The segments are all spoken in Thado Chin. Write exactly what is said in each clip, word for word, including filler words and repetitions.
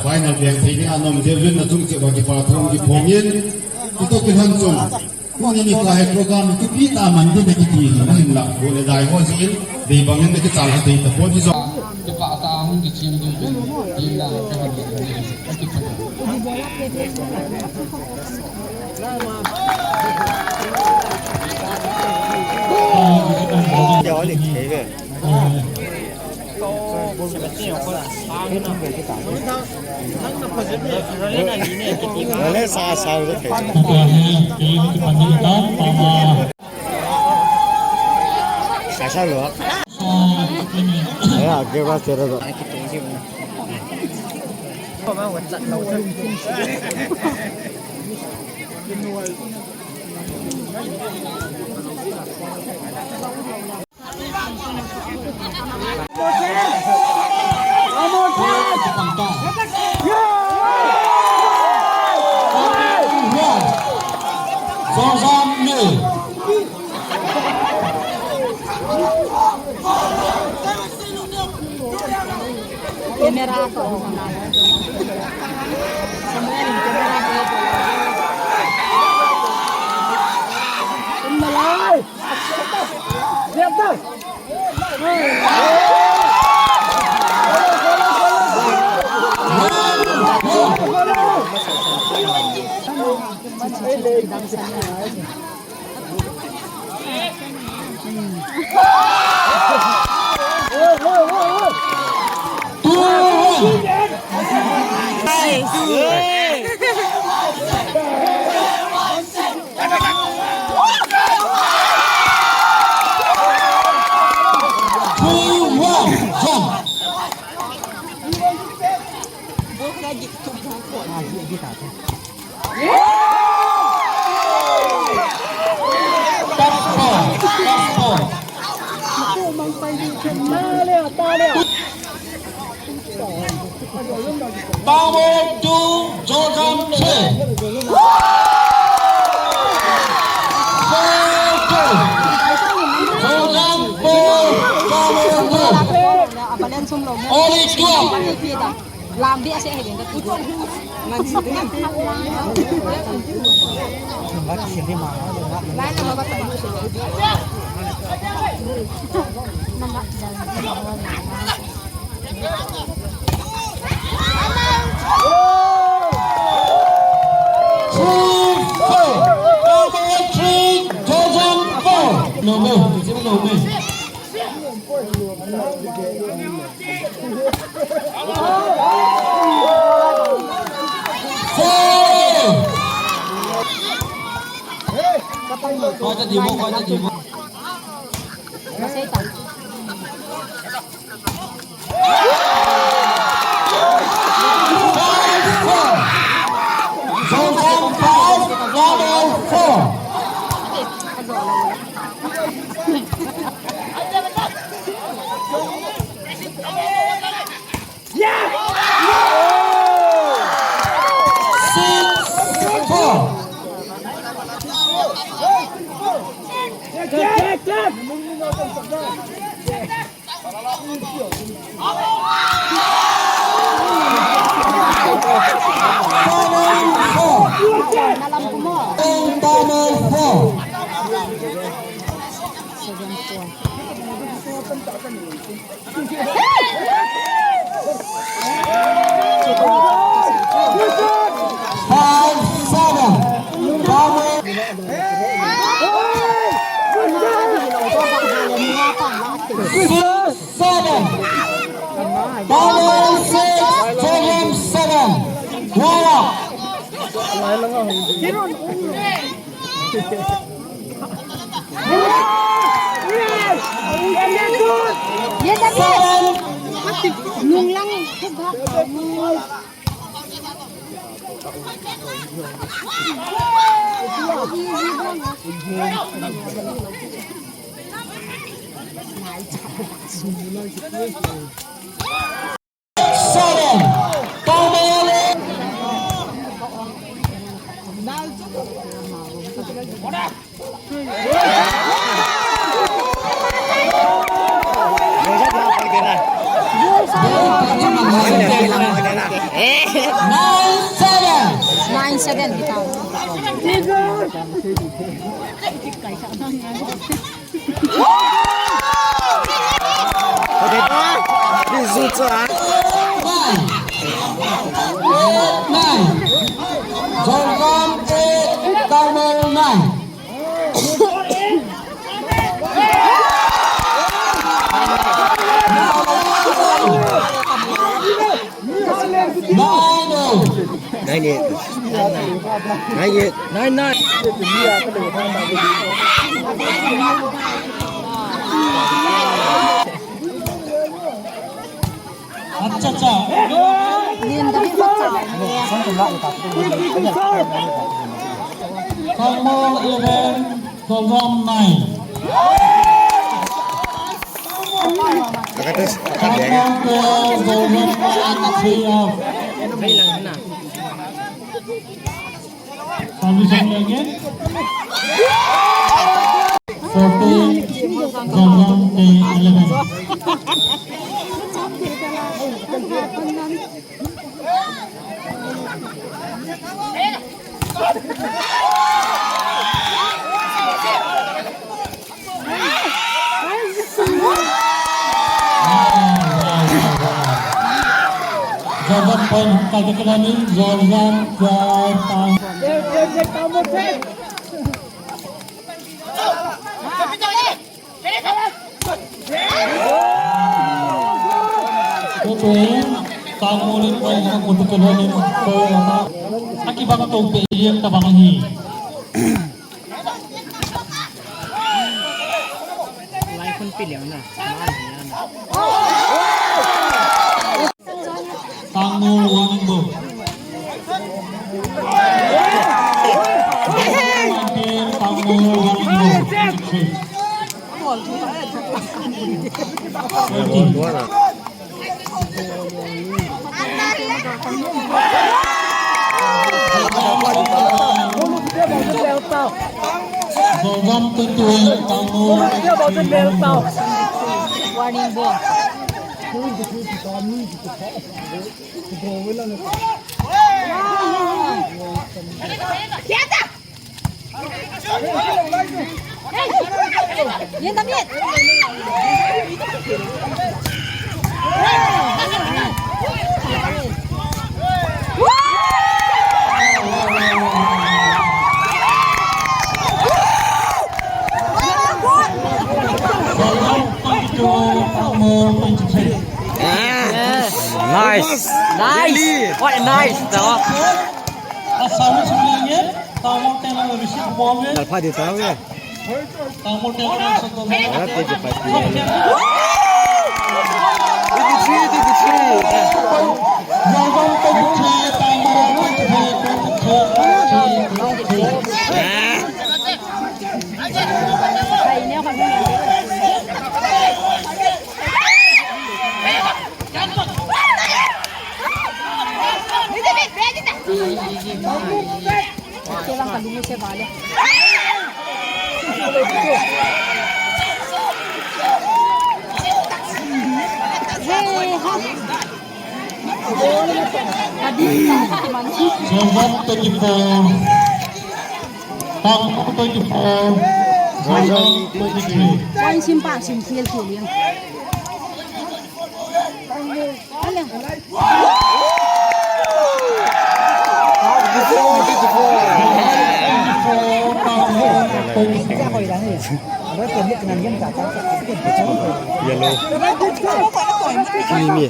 Final veng thei ding a nom deuh in, achung cheh uva kipa thu kiphong in, kitoh kilhon chun, tuni nikho hi program kipi tah man ding kiti ahin la, go le dai ho jeh in, dei bang in kichal ha thei tapon, hijong. Kipa tah a hung kichim ding, ding la, ka hung ding, ka kipa. Sa sa lo. Ya, ke ba tere do. Camera ko. Samuel, camera ko. Malai. Power two, Jordan three. Four two. Jordan four, Power two. Only twelve. Three four. Power three, Jordan four. No, no, no, no. Five seven. Six seven. Power six, Jordan seven. Wow. Seven. Seven. Tamale. Nine. Zolgam eight, Tangmol nine. Nine eight. Nine eight. Nine nine. Acha, acha. Tangmol eleven, Zolgam nine. Tangmol twelve, Zolgam one, three off. Service again. Fourteen, Zolgam eleven. Zolgam point, Kaltakilani, Zolgam, Zolgam. Tutu, Tangmol in point, Kaltakilani, point, akibang to pe, yen tabang hi. Lai phun pi liang na. Tangmol one and go. Tangmol one and go. Twenty. Zolgam twenty-one, Tangmol. Warning ball. Yes. Nice. Nice. Really? What a nice dog. Lal pha di tao ye. Ara te je pa ti. Twenty-three, twenty-three. Zolgam twenty-four. Tangmol twenty-four. Zolgam twenty-three. Point sim pa sim khel khel yang. Yellow. Kimi.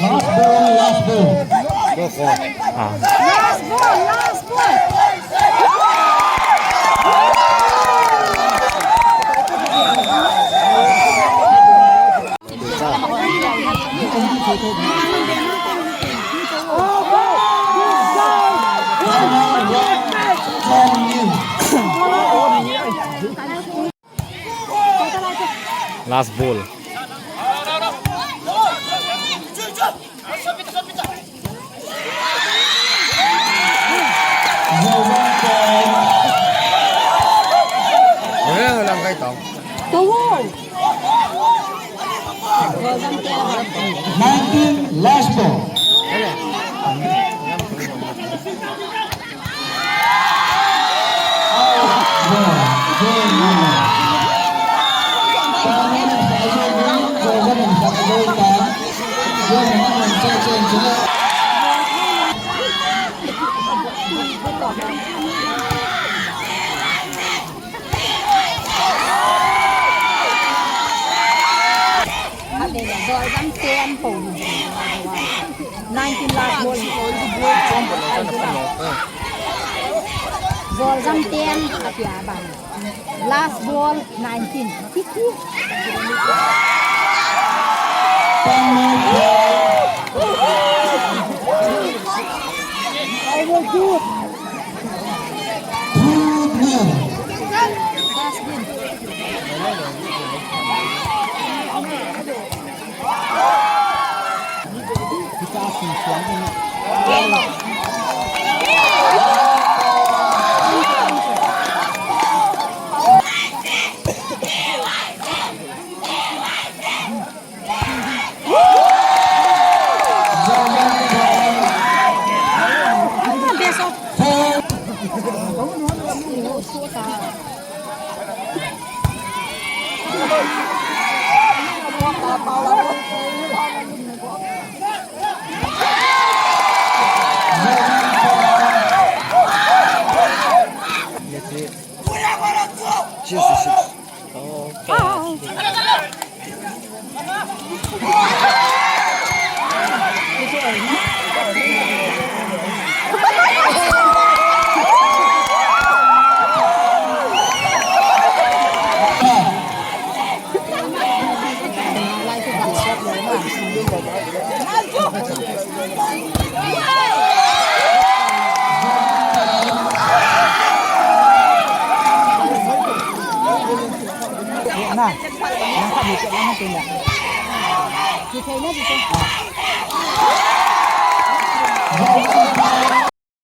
Last ball, last ball. Go for. Ah. Last ball, last ball. Last ball. Nineteen, last ball. Nineteen last ball. Zol jam ten, api aban. Last ball, nineteen. I will do it.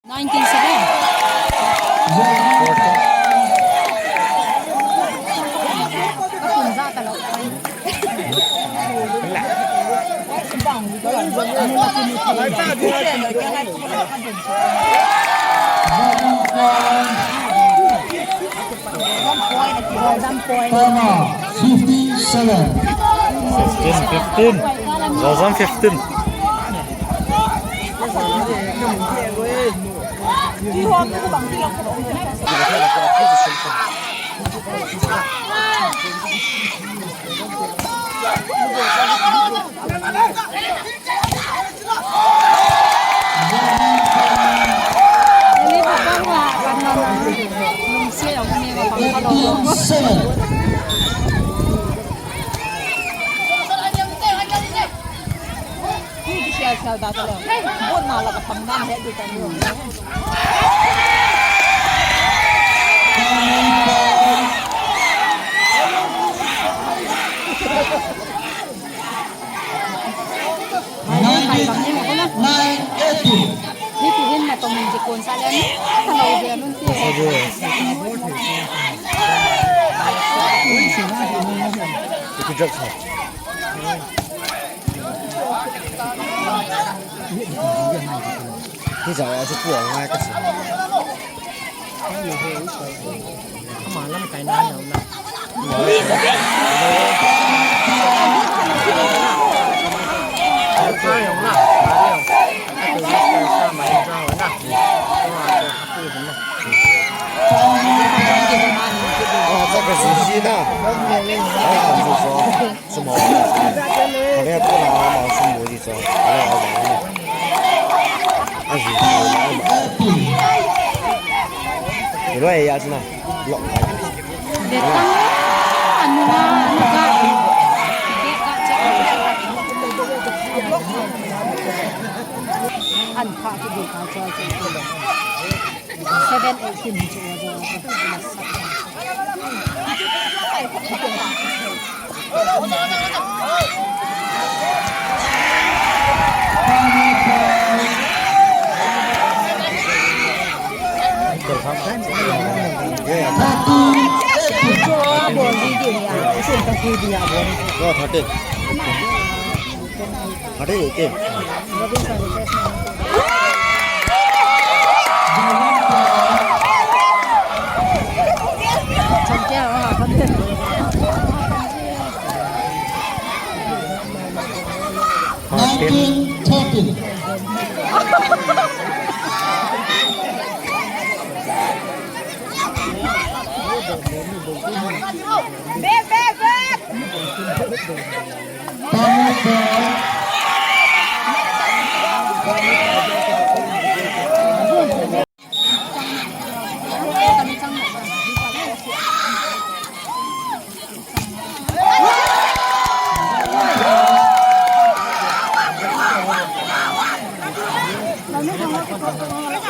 Nineteen seven. Fifteen seven. Fifteen, fifteen. Zol jam fifteen. Nine eighteen. Hiti hin na tong min jikon sa le ni, sa lo dia nun ti. Iti jak sa. Hijeh a chu puang ngai ka sa. Ama lam kai na nau na. Oh, 这个是鸡蛋。哎，很不错。 Sum ho. Kave ko na ma sum mo ji cho. Kave a ji. A ji. Ni lo ya ji na. Lo. An pha ki de ka cho cho. Seven eighteen chu. Thirty. Hare ke. Nineteen thirteen. Back, back, back.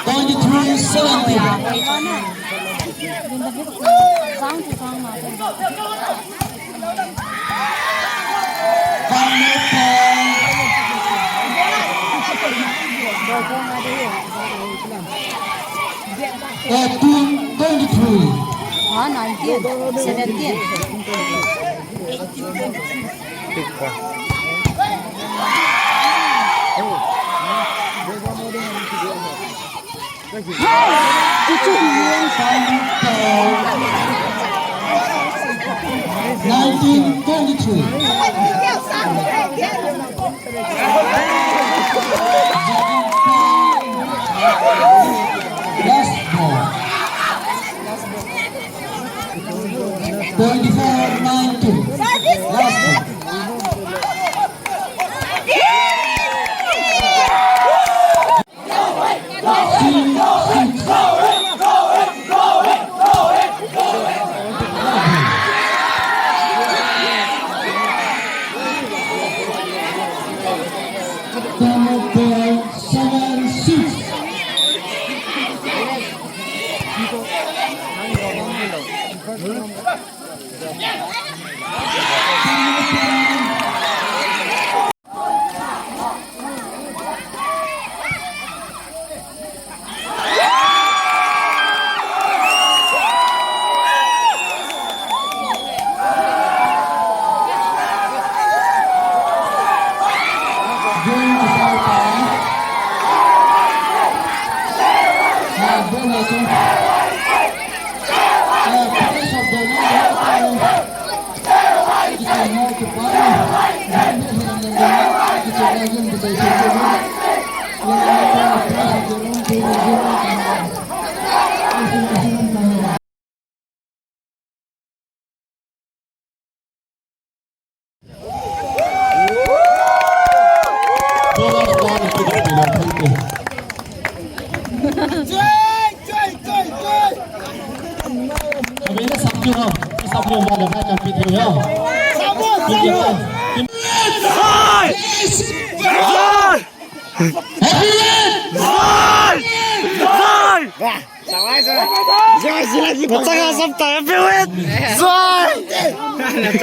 Twenty-three seventeen. Final point. Eighteen twenty-three. Ah, nineteen, seventeen. Nineteen twenty-three. Last ball. Twenty-four nineteen. Last ball. Happy Win! Zai! Zai! Zai! Zai! Zai! Zai! Zai! Zai! Zai! Zai!